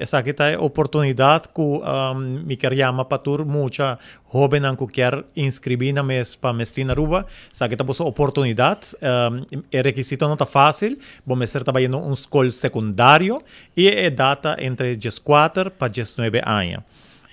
Esaki ta e oportunidad cu mi kier yama pa tur mucha hobennan cu kier inscribi nan mes pa Miss Teen Aruba. Esaki ta boso oportunidad. E requisitonan no ta facil. Bo mester ta bayendo un scol secundario y e edad ta entre 14 pa 19 aña.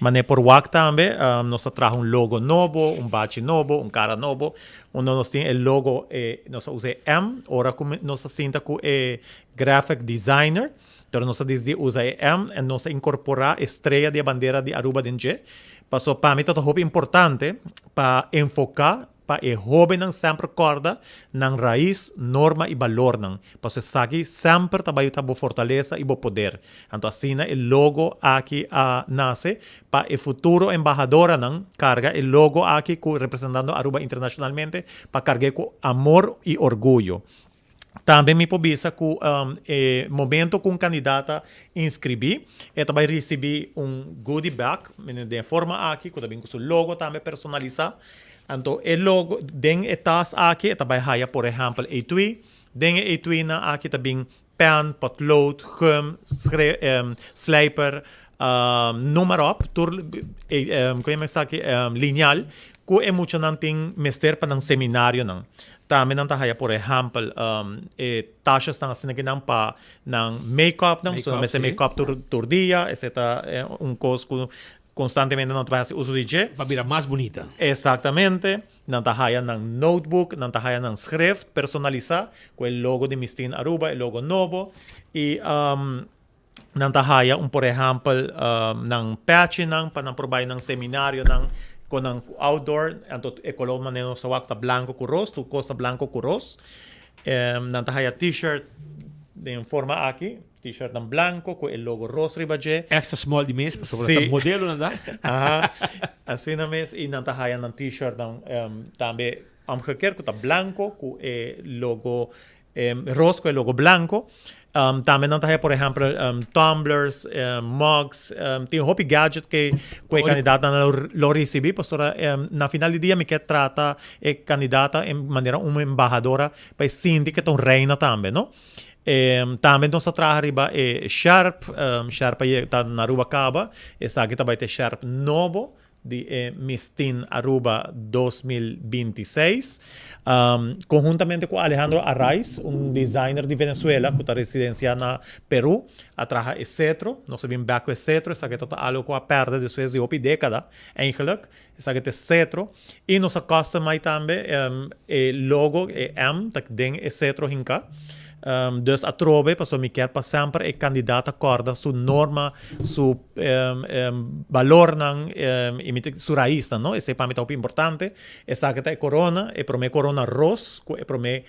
Mane por wak tambe, nos a traha un logo nobo, un bachi nobo, un cara nobo. Unda nos tin e logo, e nos a usa e M, ora cu nos a sinta cu e graphic designer, pero nos a disdi usa e M en nos a incorpora e strea di e bandera di Aruba den dje. Paso pa mi ta hopi importante pa enfoca pa e hobennan semper corda nan rais, norma y balornan, paso esaki semper ta bay ta bo fortalesa y bo poder. Anto asina e logo aki a nace pa e futuro embahadoranan carga e logo aki cu representando Aruba internacionalmente pa cargu'e cu amor y orguyo. Tambe mi por bisa cu e momento cu un candidata inscribi, e ta bay ricibi un goodie bag den e forma aki cu ta bin cu su logo tambe personalisa. Anto e logo den e tas aki e ta bay haya por ehempel etui. Den e etuinan aki ta bin pen, potlood, gum, slijper, noem maar op, tur con yama esaki lineal cu e muchanan tin mester pa nan seminarionan. Tambe nan ta haya por ehempel e tasjesnan asina ki nan pa nan make-up nan, pasobra nan mester make-up tur dia, esei ta un cos cu constantemente nan ta bay haci uso di dje. Pa bira mas bunita. Exactamente. Nan ta haya nan notebook, nan ta haya nan schrift personalisa cu e logo di Miss Teen Aruba, e logo nobo. Y nan ta haya un por ehempel nan pechinan pa nan por bay nan seminarionan cu nan outdoor. Anto e color manera nos ta wak ta blanco cu ros, tur cos ta blanco cu ros. Nan ta haya t-shirt den forma aki. T-shirtnan blanco cu e logo ros riba dje. Extra small di mes pasobra ta modelonan da. Aha, asina mes y nan ta haya nan t-shirtnan tambe omgekeerd cu ta blanco cu e logo ros cu e logo blanco. Tambe nan ta haya por ehempel tumblers, mugs, tin hopi gadget cu e candidaatnan lo ricibi pasobra na final di dia mi kier trata e candidata manera un embahadora pa e sinti cu e ta un reina tambe no. Tambe nos a traha riba e sherp, sherp a ta na Aruba caba, esaki ta bay ta e sherp nobo di e Miss Teen Aruba 2026. Conhuntamente cu Alejandro Arraiz, un designer di Venezuela cu ta residencia na Peru, a traha e cetro. Nos a bin bek cu e cetro, esaki ta algo cu a perde despues di hopi decada eigenlijk. Esaki ta e cetro. Y nos a customize tambe e logo, e M, ta den e cetro hinca. Dus atrobe, pasobra mi kier pa semper e candidato a corda su norma, su balornan y mi ta su raiznan, no? Esey pa mi ta hopi importante. Esaki ta e corona, e prome corona ros cu e prome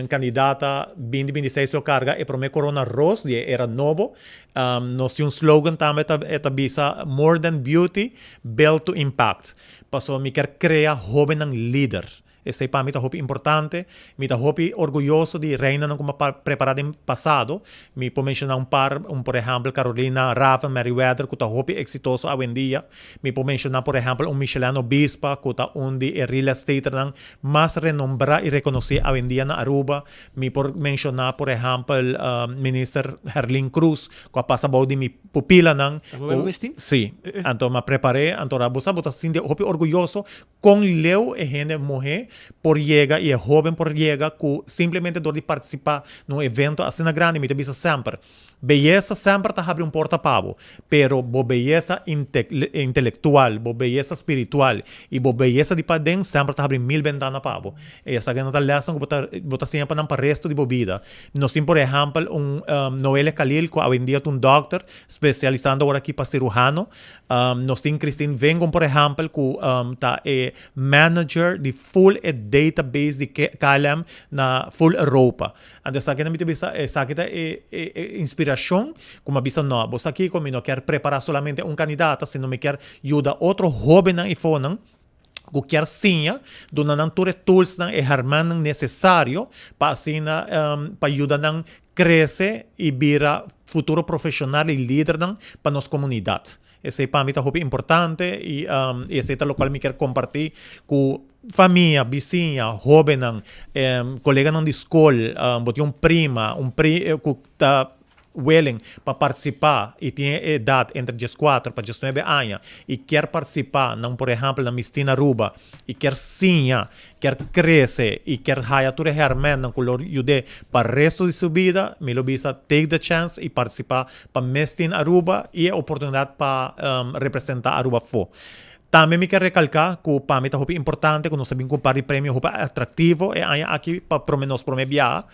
candidata 2026 lo carga e prome corona ros di e era nobo. Nos tin un slogan tambe ta e ta bisa More than beauty, build to impact. Pasobra mi kier crea hobennan lider. Esei pa mi ta hopi importante. Mi ta hopi orguyoso di reinanan ku mi a prepará den pasado. Mi por menshoná un par, un por ehèmpel Carolina Raven Merryweather ku ta hopi eksitoso awendia. Mi por menshoná por ehèmpel un Michelene Obispa ku ta un di e real estaternan mas renombrá i rekonosí awendia na Aruba. Mi por menshoná por ehèmpel Minister Herlin Cruz ku a pasa bou di mi pupilanan. Sí. Anto mi a prepar'é. Anto ora bo sa bo ta sinti hopi orguyoso Kon leu e hende muhé por yega i e hóben por yega ku simplemente dor di partisipá na un evento asina grandi? Mi ta bisa semper, beyesa semper ta habri un porta pa bo, pero bo beyesa intelektual, bo beyesa spiritual i bo beyesa di paden semper ta habri mil bentana pa bo. I esaki nan ta lèsnan ku bo ta bo ta siña pa nan pa resto di bo bida. Nos tin por ehèmpel un Noelia Khalil ku awendia ta un dòkter spesialisando awor aki pa siruhano. Nos tin Christine Vengon por ehèmpel ku ta e manager di full e database di KLM na full Europa. Anto esaki nan mi ta bisa esaki ta e e inspirashon ku mi a bisa no bo sa kiko mi no kier prepará solamente un kandidata sino mi kier yuda otro hóbennan i fonan ku kier siña duna nan tur e toolsnan e hermennan nesesario pa asina pa yuda nan krese i bira futuro profeshonal i lidernan pa nos komunidat. Esei pa mi ta hopi importante i esei ta lokual mi kier kompartí ku famia, bisiña, hóbennan, koleganan di skol, bo tin un prima, un pri ku ta. willing pa participa y tin edad entre 14 pa 19 aña y kier participa, nan, por ehempel, na Miss Teen Aruba y kier siña, kier crece y kier haya tur herment cu lo yude pa resto di su bida, mi lo bisa take the chance y participa pa Miss Teen Aruba y e oportunidad pa representa Aruba fo. Tambe mi kier recalca cu pa mi ta hopi importante cu nos a bin cu un par di premio hopi atractivo e aña aki pa prome nos prome biaha.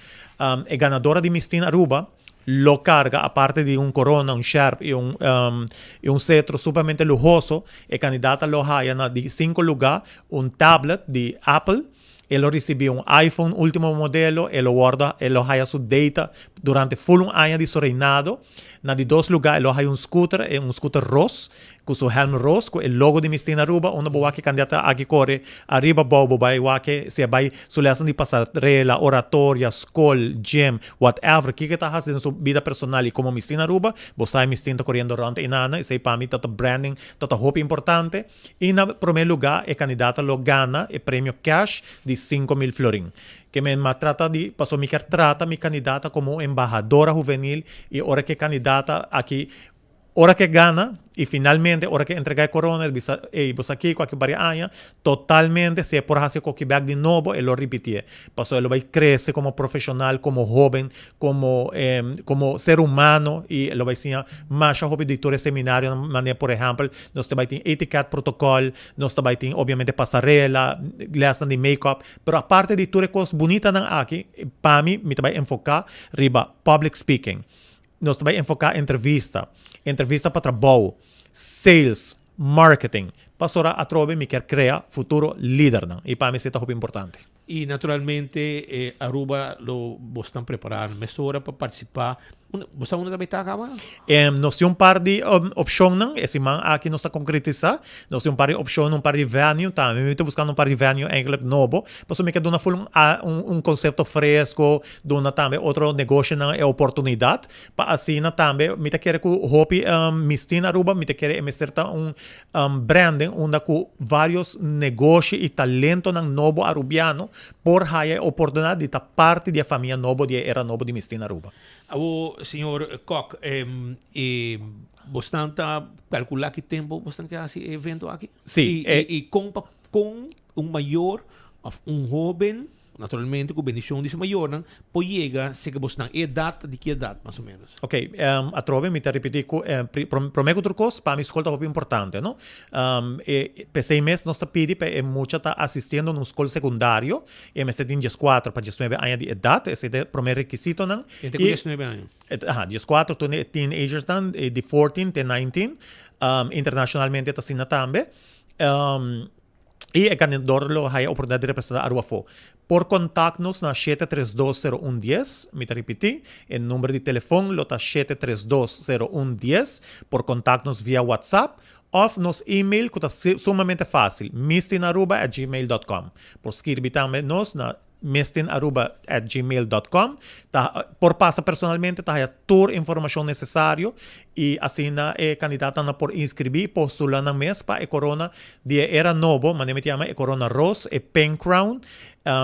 E ganadora di Miss Teen Aruba lo carga, aparte di un corona, un sjerp y un cetro sumamente luhoso, e candidata lo haya na di 5 lugar un tablet di Apple, e lo ricibi un iPhone ultimo modelo, e lo warda, e lo haya su data durante full un aña di su reinado. Na di 2 lugar, e lo haya un scooter, e un scooter ros, cu su helm ros, cu e logo di Miss Teen Aruba, unda bo wak e candidata aki core, ariba bou, bo bay wak e, si bay su lessen di pasarela, oratoria, school, gym, whatever, kico e ta haciendo su bida personal y como Miss Teen Aruba, bo sa Miss Teen ta coriendo rond inana, esey pa mi ta branding, ta hopi importante. Y na prome lugar, e candidata lo gana e premio cash di 5 mil florin. Kiermen m'a trata di, paso mi kier trata mi candidata como embahadora juvenil y ora cu e candidata aki, ora cu gana y finalmente ora cu entrega e corona, bisa: "Hey, bo aki cu varios aña", totalmente si por haci esaki back di nobo, e lo ripiti. Paso e lo bay crece como profesional, como hoben, como ser humano y lo bay siña mas hopi di tur seminario, manera, por ehempel, nos tambe tin etiquette protocol, nos tambe tin obviamente pasarela, lesson di make-up, pero aparte di tur cos bunita nan aki, pa mi, mi tambe enfoca riba public speaking. Nos tambe enfoca entrevista, entrevista pa trabou, sales, marketing. Pasobra atrobe mi kier crea futuro lider nan. Y pa mi esey ta importante. Y naturalmente Aruba lo bo ta prepara mesora pa participa. Bo unda tambe ta caba? Nos tin un par di opcion nan, e siman aki nos ta concretisa. Nos tin un par di opcion, un par di venue, tambe mi ta buscando un par di venue eigenlijk nobo. Paso mi kier duna full un concepto fresco, duna tambe otro negoshi nan e oportunidad. Pa asina tambe mi ta kere cu hopi Miss Teen Aruba, mi ta kere mester ta un branding unda cu varios negoshi y talento nan nobo arubiano por haya oportunidad di ta parti di e famia nobo, di era nobo di Miss Teen Aruba. Awo, señor Kock, bo ta calcula ki tempo bo ta haci e evento aki? Si. Y cu un mayor of un hoben, naturalmente cu bendicion di su mayor, nan, por yega, si cu bo ta edad, di ki edad, mas o menos? Ok, atrobe mi ta ripiti cu prome cu tur cos, pa mi scol ta hopi importante, no? E p'esey mes nos ta pidi pa e mucha ta asistiendo na un scol secundario, e mester tin 14 pa 19 aña di edad, esey ta e prome requisito nan. Entre 19 aña. Aha, 14 te teenagers dan, di 14 te 19, internacionalmente ta asina tambe. Y e ganador lo haya oportunidad di representa Aruba fo. Por contact nos na 7320110, mi ta ripiti, e number di telefon lo ta 7320110, por contact nos via WhatsApp of nos e-mail cu ta sumamente facil, missteenaruba@gmail.com. Por skirbi tambe nos na missteenaruba@gmail.com. Ta, por pasa personalmente, ta haya tur informacion necesario y asina e candidata nan por inscribi, postula nan mes pa e corona di era nobo, manera mi ta yama e corona ros, e pink crown,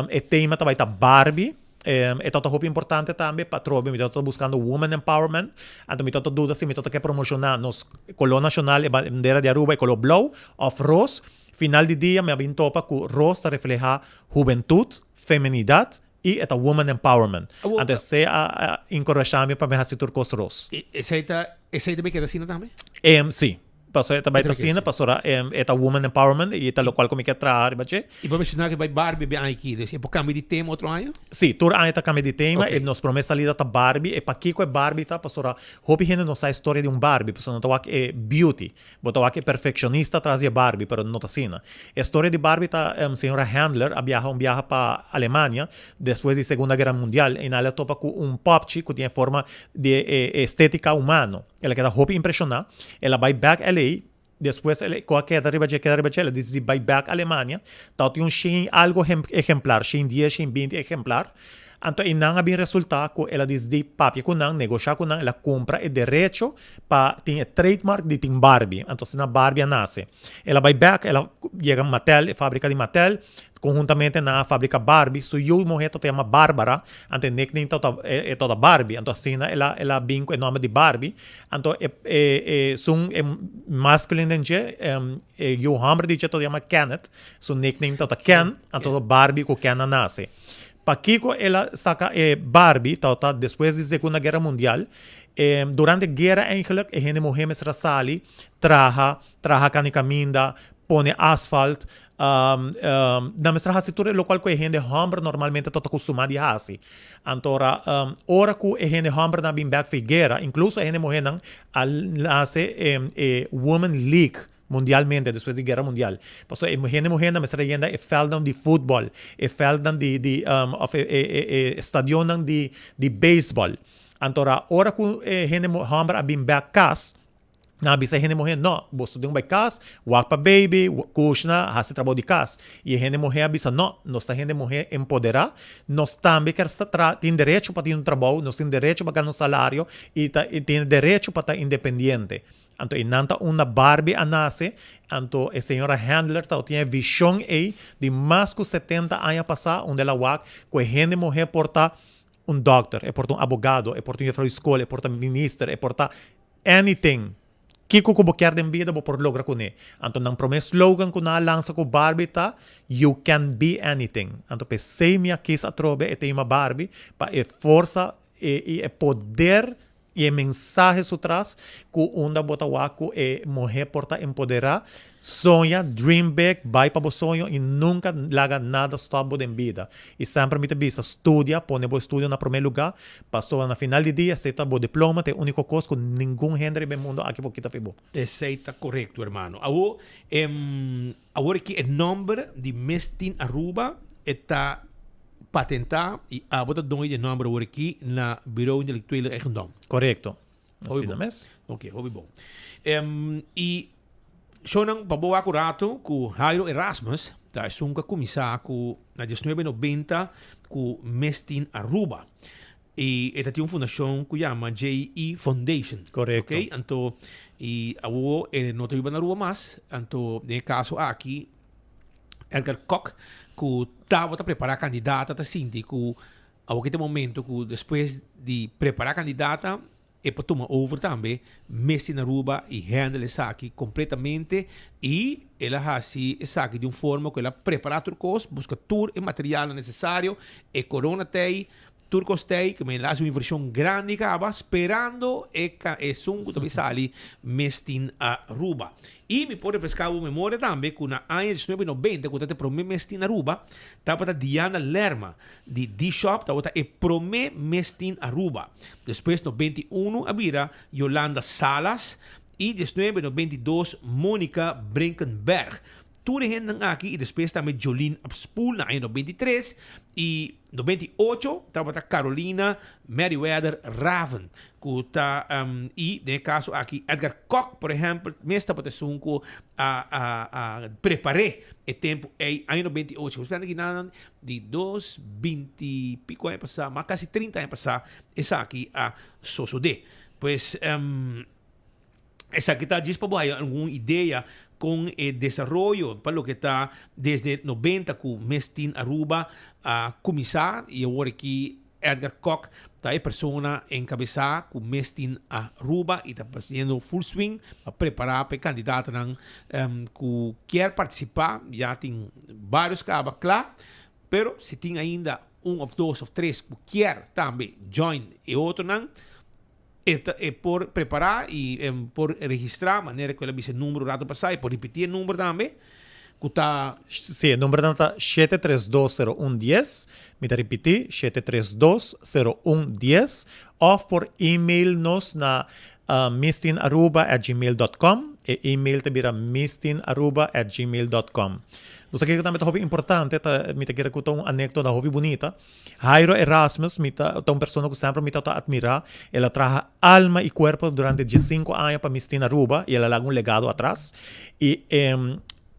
e tema tambe ta Barbie. E ta hopi importante tambe, pa atrobe, mi ta buscando woman empowerment. Anto mi ta duda si mi ta kier promociona nos color nacional, e bandera di Aruba, e color blauw of ros. Final di dia, mi a bin topa cu ros ta refleha hubentud, feminidad y e ta woman empowerment. Anto esey a encurasha mi pa mi haci tur cos ros. Esey tambe keda asina tambe? Si. Paso e tambe ta asina, paso e ta woman empowerment y ta locual cu mi kier traha riba dje. Y bo a menciona cu bay Barbie be aki, dus e por cambia di tema otro aña? Si, tur aña ta cambia di tema. E nos prome salida ta Barbie. E pakico e Barbie ta, paso hopi hende no sa e historia di un Barbie, paso nan ta wak e beauty. Bo ta wak e perfeccionista tras di e Barbie, pero no ta asina. E historia di Barbie ta señora Handler a viaha un viaha pa Alemania despues di Segunda Guera Mundial y nan a topa cu un popchi cu tin forma di estetica humano. El a keda hopi impresiona, el a bay back LA, despues el a keda riba dje, keda riba dje, el a dicidi bay back Alemania, ta tin un 100 algo ejemplar, 110, 120 ejemplar. Anto einan a bin resultá ku el a disdí papia ku nan, negoshá ku nan, el a kumpra e derecho pa tin e trademark di tin Barbie. Anto asina Barbie a nase. El a bai bèk, el a yega Mattel, e fábrika di Mattel, konhuntamente nan a fabrika Barbie. Su yu muhé tabata yama Barbara, anto e nickname tabata e tabata Barbie. Anto asina el a el a bin ku e nòmber di Barbie. Anto e e esun e masculin den dje, e yu hòmber di dje tabata yama Kenneth, su nickname tabata Ken, anto Barbie ku Ken a nase. Pakiko el a saka e Barbie tabata despues di Segunda Guera Mundial. E durante guera eigenlijk e hende muhé mester a sali traha, traha kani kaminda, pone asfalt, nan mester a hasi tur e lokual ku e hende hòmber normalmente tabata kustumá di hasi. Anto ora ora ku e hende hòmbernan a bin bèk for e guera, inkluso e hende muhénan a nase e Women League. Mundialmente despues di guera mundial. Pasobra e hende muhernan mester a yenda e veldnan di futbol, e veldnan di di of e e e stadionnan di di beisbol. Anto ora ora ku e hende hòmber a bin bèk kas, nan a bisa e hende muher, no, boso tin ku bai kas, wak pa beibi, kushna, hasi trabou di kas. I e hende muher a bisa, no, nos ta hende muher empoderá, nos tambe ker sa tra tin derecho pa tin un trabou, nos tin derecho pa gana un salario i ta i tin derecho pa ta independiente. Anto e nan ta unda Barbie a nase, anto e señora Handler tabatin e vision ei di mas ku 70 aña pasá unda el a wak ku e hende muhé por ta un dòkter, e por ta un abogado, e por ta un jefrou di skol, e por ta minister, e por ta anything. Kiko ku bo kier den bida bo por logra kuné. Anto nan promé slogan ku nan a lansa ku Barbie ta You can be anything. Anto p'esei mi a kis atrobe e tema Barbie pa e forsa i e poder I e mensahe su tras ku unda bo ta wak ku e muhé por ta empoderá, soña, dream big, bai pa bo soño i nunka laga nada stòp bo den bida. I semper mi ta bisa, studia, pone bo estudio na promé lugá, pasobra na final di dia esei ta bo diploma, ta e úniko kos ku ningun hende riba e mundu aki por kita fi bo. Esei ta korekto, hermano. Awor, awor aki e nòmber di Miss Teen Aruba e ta Patentá i abo ta doño di e nòmber awor aki na Bureau Intellectuele Eigendom. Korekto. Asina mes. Ok, hopi bon. I shownan pa bo wak un rato ku Jairo Erasmus ta esun ku a kuminsá ku na diesnuebe nobenta ku Miss Teen Aruba. I e ta tin un fundashon ku yama JE Foundation. Korekto. Ok, anto i awor e no ta biba na Aruba mas, anto den e kaso aki Edgar Kock ku tabata prepará kandidata ta sinti ku awor ki ta e momento ku despues di prepará kandidata e por tuma over tambe mester na Aruba i handle esaki kompletamente i el a hasi esaki di un forma ku el a prepará tur kos, buska tur e materialnan nesesario, e korona t'ei. Tur cos t'ey cu mi a haci un inversion grandi caba sperando e esun cu ta bay sali mes tin Aruba. Y mi por refresca bo memoria tambe cu na aña diesnuebe nobenta cu ta e prome mes tin Aruba tabata Diana Lerma di D-Shop tabata e prome mes tin Aruba. Despues 91 a bira Yolanda Salas y diesnuebe 92 Monica Brinkenberg. Tur e hendenan aki y despues tambe Jolene Abspoel na aña 93 y 98 tabata Carolina Merryweather Raven cu ta y den e caso aki Edgar Kock por ehempel mes tabata esun cu a a a prepare e tempo ey aña 98. Nos ta kinan di dos binti pico aña pasa mas casi 30 aña pasa esaki a sosode. Pues Esaki ta djis pa bo haya algun idea con e desaroyo pa loke ta desde 90 cu Miss Teen Aruba a cuminsa y awor aki Edgar Kock ta e persona encabesa cu Miss Teen Aruba y ta haciendo full swing pa prepara pa e candidatonan cu kier participa. Ya tin varios caba cla pero si tin ainda un of dos of tres cu kier tambe join e otronan. E ta e por prepará i e por registrá manera ku el a bisa e number un rato pasá. E por ripití e number tambe ku ta. Sí, e numbernan ta 7320110. Mi ta ripití, 7320110. Òf por email nos na misstinaruba@gmail.com. E email ta bira misstinaruba@gmail.com. Nos a kere ku tambe ta hopi importante, ta mi ta kere ku ta un anekdota hopi bunita. Jairo Erasmus, mi ta ta un persona ku semper mi ta ta atmirá. El a traha alma i kuerpo durante diesinku aña pa Miss Teen Aruba i el a laga un legado atras. I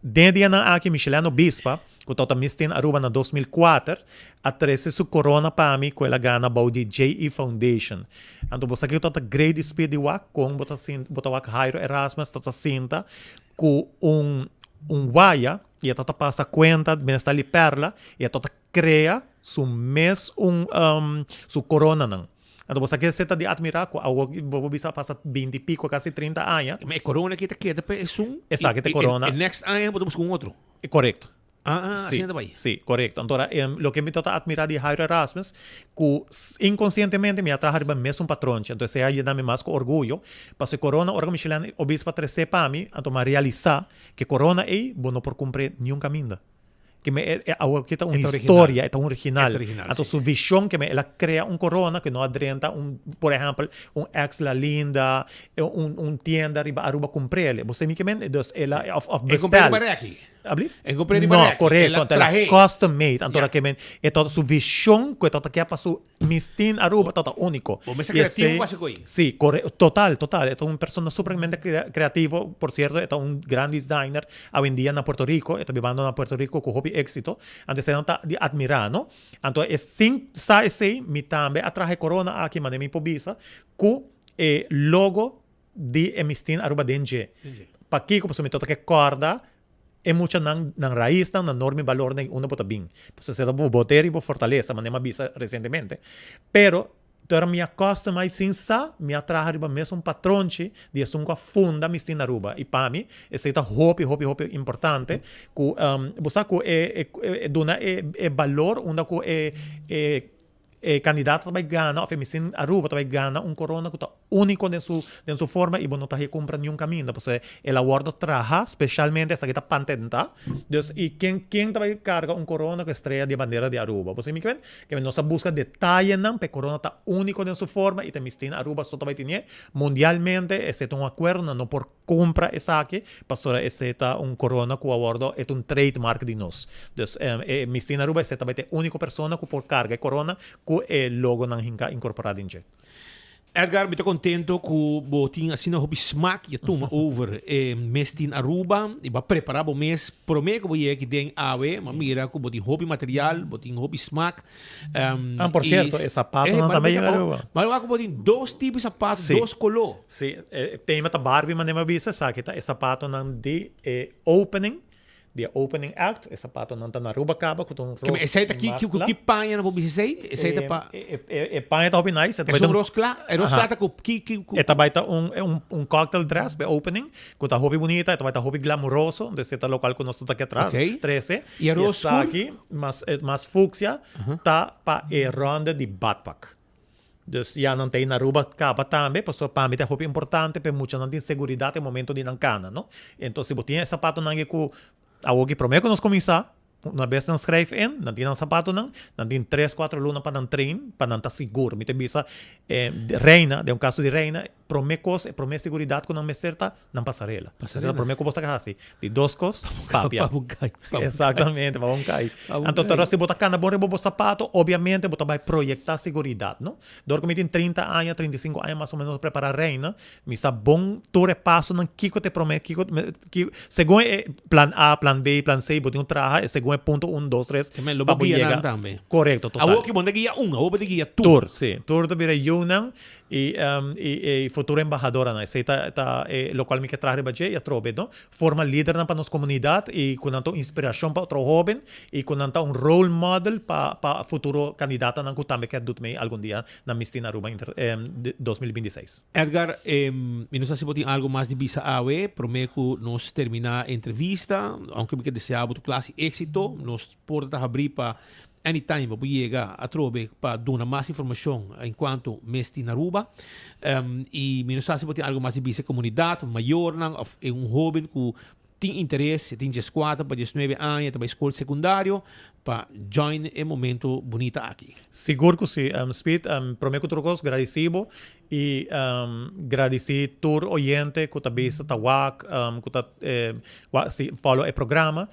den e dianan aki Micheleno Bispa, ku tabata Miss Teen Aruba na 2004, a trese su korona pa mi ku el a gana bou di JE Foundation. Anto bo sa kiko tabata great di Speed di wak kon bo ta sinta, bo ta wak Jairo Erasmus tabata sinta ku un un waya i e tabata pasa kuenta bienestar di Perla i e tabata krea su mes un su koronanan. Anto bo sa ke esei ta di atmirá ku awor bo por bisa a pasa binti piko kasi 30 aña. Ma e korona aki ta keda pa esun Esaki ta e korona. E next aña bo ta buska un otro. Korekto. Ah, ah, asina ta bai. Sí, korekto. Anto ora loke mi ta ta atmirá di Jairo Erasmus ku inkonsientemente mi a traha riba mesun patronchi. Anto esei a yena mi mas ku orguyo. Pasobra e korona ora ku Michelin Obispo a tres'é pa mi, anto mi a realisá ku e korona ei bo no por kumpr'é niun kaminda. Ke me e e awor ke ta un E ta original. historia, e ta un original. E ta original, Anto sí. su vision ke me el a crea un corona ke no a drenta un, por ehempel, un ex La Linda, e un un tienda riba Aruba cumprele. Bo semi ke men? Dus el a of of E compr'é bestel. riba reki. Ablief? E compr'é riba No, reki. El correcto. a Anto el a trah'é. custom made. Anto Ja. ke men e ta su vision ku e ta ke pa su Miss Teen Aruba ta ta úniko. Bo mester I kreativo esei pa hasi koi. Sí, kore, total, total. E ta un persona supremamente kreativo. Por sierto, e ta un gran designer awendia na Puerto Rico. E ta bibando na Puerto Rico ku hopi éksito. Anto esei nan ta di atmirá, no? Anto e sin sa esei, mi tambe a traha e korona aki, manera mi por bisa, ku e logo di e Miss Teen Aruba den dje. Pakiko? Pasobra mi tabata ke kòrda E muchanan, nan raisnan, nan norma i balornan i unda bo ta bin. Pasobra esei ta bo poder i bo fortalesa, manera mi a bisa resientemente. Pero, ora mi a customize sin sa, mi a traha riba mesun patronchi di esun ku a funda Mistin Aruba. I pa mi, esei ta hopi, hopi, hopi importante ku bo sa ku e duna e balor unda ku e E kandidato ta bai gana òf e misin Aruba ta bai gana un korona ku ta úniko den su den su forma i bo no ta hei kumpra niun kaminda pasobra el a wòrdu traha speshalmente esaki ta pantentá dus i ken ken ta bai karga un korona ku e strea di e bandera di Aruba bo sibi kimen ke nos a buska detayenan pa e korona ta úniko den su forma i ta misin Aruba so ta bai tinié mundialmente esei ta un akuerdo nan no por Cumpra esaki, pasobra esey ta un corona cu a wordo, e ta un trademark di nos. Dus e Miss Teen Aruba esey ta bay ta e unico persona cu por carga e corona cu e logonan hinca incorpora den dje. Edgar, mi ta contento cu bo tin asina hopi smaak y a tuma over e Miss Teen Aruba y bo a prepara bo mes prome cu bo yega aki den awe. Bo a mira cu bo tin hopi material, bo tin hopi smaak. Ah, por cierto, e zapatonan tambe yega Aruba. Mara wak bo tin dos tipo di zapato, dos color. Sí, e tema ta Barbie manera mi a bisa, esaki ta e zapatonan di e opening, di e opening act, e zapatonan ta na Aruba caba cu ta un ros Esey ta ki, ki, ki paña nan por bisa esey? Esey ta pa. E paña ta hopi nice. Es un ros cla? E ros cla ta cu ki, ki, cu. E ta bay ta un, un cocktail dress pa e opening, cu ta hopi bunita, e ta bay ta hopi glamuroso, entonces e ta locual cu nos ta taki atras, trece. Y e ros scur? Esaki, mas, mas fucsia, ta pa e ronde di badpak. Dus ya nan ta in Aruba caba tambe, pasobra pa mi ta hopi importante pa e muchanan tin seguridad e momento di nan cana, no? Entonces si bo tin e zapatonan aki cu awoki prome cu nos cuminsa, una bes nan schrijf in, nan tin nan zapatonan, nan tin tres, cuatro luna pa nan train, pa nan ta sigur. Mi ta bisa Reina, den un caso di Reina, prome cos, e prome seguridad cu nan mester ta nan pasarela. Pasarela. Prome cu bo ta haci. Di dos cos, papia. Pa bo cay. Exactamente, pa bo cay. Anto pero si bo ta cana bon riba bo sapato, obviamente bo ta bay proyecta seguridad, no? Dor cu mi tin 30 aña, 35 aña mas o menos prepara Reina, mi sa bon tur e pasonan kico ta e prome, kico, segun e plan A, plan B, plan C, bo tin cu traha segun e punto un, dos, tres, pa bo yega. Corecto, total. Awor ki bo no ta guia un, awor bo ta guia tur. Tur, si. Tur ta bira yiunan. I e futuro embahadoranan. Esei ta ta e lokual mi ke traha riba dje i atrobe, no? Forma lidernan pa nos komunidat i ku nan ta un inspirashon pa otro hóben i ku nan ta un role model pa pa futuro kandidatanan ku tambe kier dut mei algun dia na Miss Teen Aruba Inter 2026. Edgar, mi no sa si bo tin algu mas di bisa awe promé ku nos terminá e entrevista. Ounke mi ke deseá bo tur klase éksito, nos porta ta habrí pa Anytime bo por yega atrobe pa duna mas informacion en cuanto Miss Teen Aruba. Y mi no sa si bo tin algo mas di bisa e comunidad, mayornan of e un hoben cu tin interes, e tin diescuater pa diesnuebe aña, ta bay scol secundario, pa join e momento bunita aki. Sigur cu si, Speed. Prome cu tur cos, gradicibo. I gradisí tur oyente ku ta bisa ta wak, ku ta follow e programa.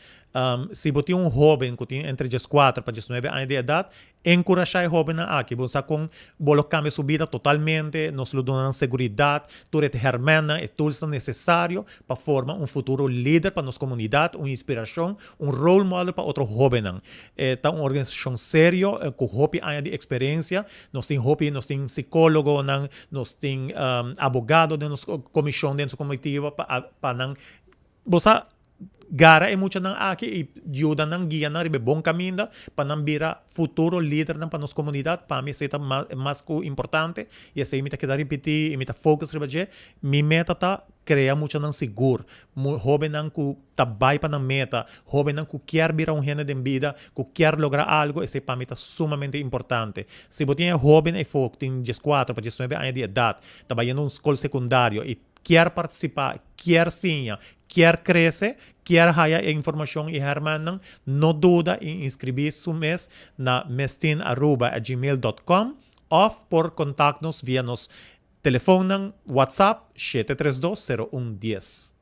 Si bo tin un hóben ku tin entre dieskuater pa diesnuebe aña di edat, enkurashá e hóbennan aki. Bo sa kon bo lo kambia su bida totalmente. Nos lo duna nan seguridat, tur e hèrmènnan, e toolsnan nesesario pa forma un futuro lider pa nos komunidat, un inspirashon, un role model pa otro hóbennan. E ta un organisashon serio ku hopi aña di eksperensia. Nos tin hopi, nos tin psicólogonan, nos tin abogado den nos comisión, den su comitiva pa nan, bo sa, gara e muchanan aki y yuda nan, guia nan riba e bon caminda pa nan bira futuro lidernan pa nos comunidad. Pa mi esey ta mas cu importante y esey mi ta keda ripiti y mi ta focus riba dje. Mi meta ta crea muchanan sigur, hobennan cu ta bai pa nan meta, hobennan cu kier bira un hende den bida, cu kier logra algo, esey pa mi ta sumamente importante. Si bo tin e hoben eyfo cu tin dieskuater pa diesnuebe aña di edad, ta bayendo un scol secundario y kier participa, kier siña, kier crece, kier haya e informacion y hermannan, no duda y inscribi su mes na mesteenaruba@gmail.com of por contact nos via nos telefoonnan WhatsApp 732 01 10.